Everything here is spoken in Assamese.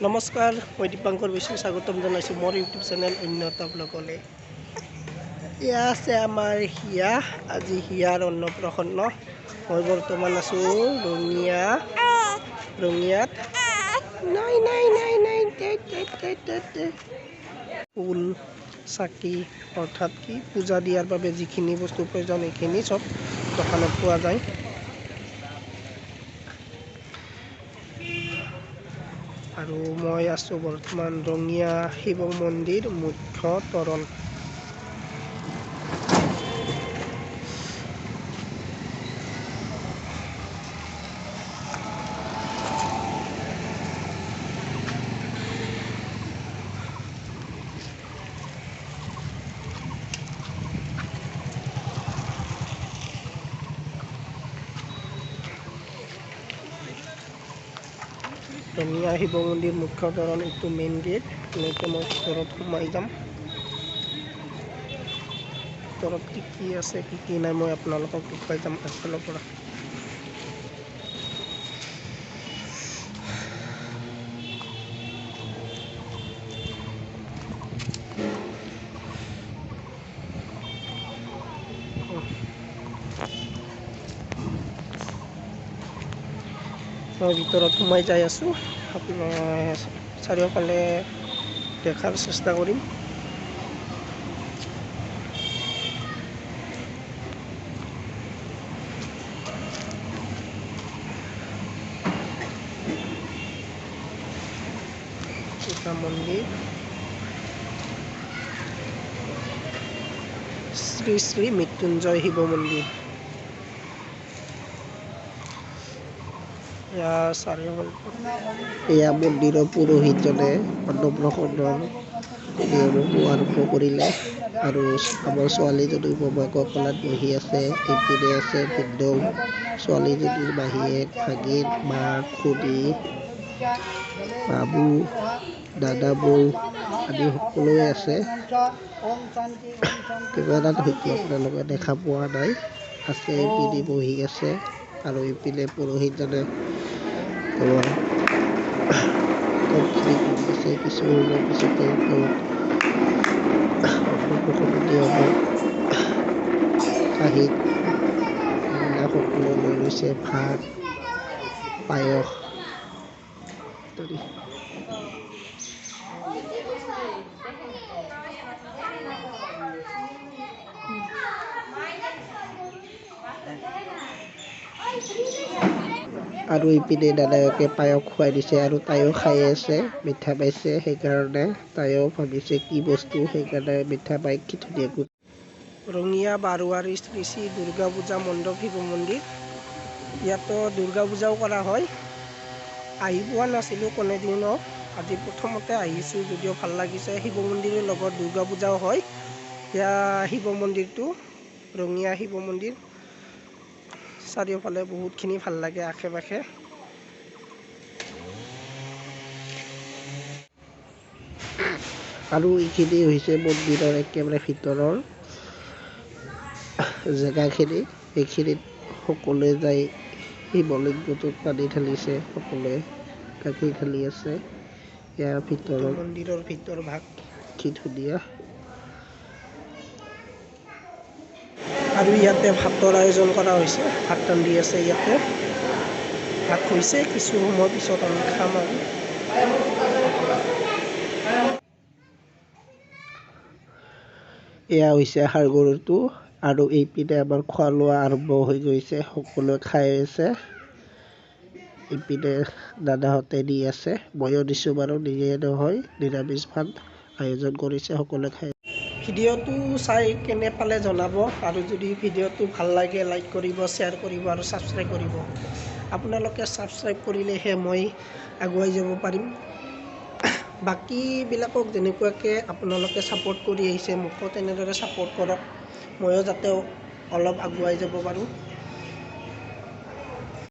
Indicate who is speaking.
Speaker 1: নমস্কাৰ, মই দীপাংকৰ বিশ্ব স্বাগতম জনাইছোঁ মোৰ ইউটিউব চেনেল অন্য এটা ব্লগলৈ। এয়া আছে আমাৰ হিয়া, আজি হিয়াৰ অন্নপ্ৰসন্ন। মই বৰ্তমান আছোঁ ৰঙিয়াত। নাই নাই নাই নাই, ফুল চাকি অৰ্থাৎ কি পূজা দিয়াৰ বাবে যিখিনি বস্তু প্ৰয়োজন এইখিনি চব দোকানত পোৱা যায়। আৰু মই আছোঁ বৰ্তমান ৰঙিয়া শিৱ মন্দিৰ মুখ্য তোৰণ। ৰঙিয়া শিৱ মন্দিৰ মুখ্য তোৰণ, এইটো মেইন গেট। এনেকৈ মই ভিতৰত সোমাই যাম। ভিতৰত কি কি আছে কি কি নাই মই আপোনালোকক দেখুৱাই যাম এফালৰ পৰা। মই ভিতৰত সোমাই যাই আছোঁ, আপোনাৰ চাৰিওফালে দেখাৰ চেষ্টা কৰিম। এটা মন্দিৰ, শ্ৰী শ্ৰী মৃত্যুঞ্জয় শিৱ মন্দিৰ।
Speaker 2: এয়া মন্দিৰৰ পুৰোহিতজনে অন্নপ্ৰসন্নৰ নিয়মসমূহ আৰম্ভ কৰিলে। আৰু আমাৰ ছোৱালীজনী মোমায়েকৰ কোলাত বহি আছে। ইপিনে আছে ভিনদেউ, ছোৱালীজনীৰ মাহীয়েক, ভাগিন, মা, খুৰী, বাবু, দাদা, বৌ আদি সকলোৱে আছে। কেমেৰাত হয়তো আপোনালোকে দেখা পোৱা নাই, আছে ইপিনে বহি আছে। আৰু ইপিনে পুৰোহিতজনে কামখিনি কৰি আছে। কিছু সময়ৰ পিছতে তেওঁক অন্নপ্ৰসন্ন দিয়া হ'ব। কাঁহীত এইবিলাক সকলোৱে লৈ লৈছে, ভাত, পায়স ইত্যাদি। আৰু ইপিনে দাদাকে পায়স খুৱাই দিছে আৰু তাইও খাই আছে, মিঠা পাইছে, সেইকাৰণে তাইও ভাবিছে কি বস্তু, সেইকাৰণে মিঠা পাই কি ধুনীয়াকৈ।
Speaker 1: ৰঙিয়া বাৰোৱাৰী শ্ৰী শ্ৰী দুৰ্গা পূজা মণ্ডপ শিৱ মন্দিৰ, ইয়াতো দুৰ্গা পূজাও কৰা হয়। আহি পোৱা নাছিলোঁ কোনোদিনো, আজি প্ৰথমতে আহিছোঁ যদিও ভাল লাগিছে। শিৱ মন্দিৰৰ লগত দুৰ্গা পূজাও হয়। এয়া শিৱ মন্দিৰটো, ৰঙিয়া শিৱ মন্দিৰ। চাৰিওফালে বহুতখিনি ভাল লাগে আশে পাশে।
Speaker 2: আৰু এইখিনি হৈছে মন্দিৰৰ একেবাৰে ভিতৰৰ জেগাখিনি। এইখিনিত সকলোৱে যাই শিৱলিংগটোত পানী ঢালিছে, সকলোৱে গাখীৰ ঢালি আছে। ইয়াৰ ভিতৰৰ
Speaker 1: মন্দিৰৰ ভিতৰ ভাগ
Speaker 2: কি ধুনীয়া।
Speaker 1: আৰু ইয়াতে ভাতৰ আয়োজন কৰা হৈছে, ভাত ৰান্ধি আছে ইয়াতে। ভাত হৈছে, কিছু সময় পিছত আমি খাম। আৰু
Speaker 2: এয়া হৈছে সাৰগৰুটো। আৰু এইপিনে আমাৰ খোৱা লোৱা আৰম্ভ হৈ গৈছে, সকলোৱে খাই আছে। এইপিনে দাদাহঁতে দি আছে, ময়ো দিছোঁ বাৰু, নিজে নহয়, নিৰামিষ ভাত আয়োজন কৰিছে, সকলোৱে খাই।
Speaker 1: ভিডিঅ'টো চাই কেনে পালে জনাব, আৰু যদি ভিডিঅ'টো ভাল লাগে লাইক কৰিব, শ্বেয়াৰ কৰিব আৰু ছাবস্ক্ৰাইব কৰিব। আপোনালোকে ছাবস্ক্ৰাইব কৰিলেহে মই আগুৱাই যাব পাৰিম। বাকীবিলাকক যেনেকুৱাকৈ আপোনালোকে ছাপোৰ্ট কৰি আহিছে, মোকো তেনেদৰে ছাপোৰ্ট কৰক, ময়ো যাতে অলপ আগুৱাই যাব পাৰোঁ।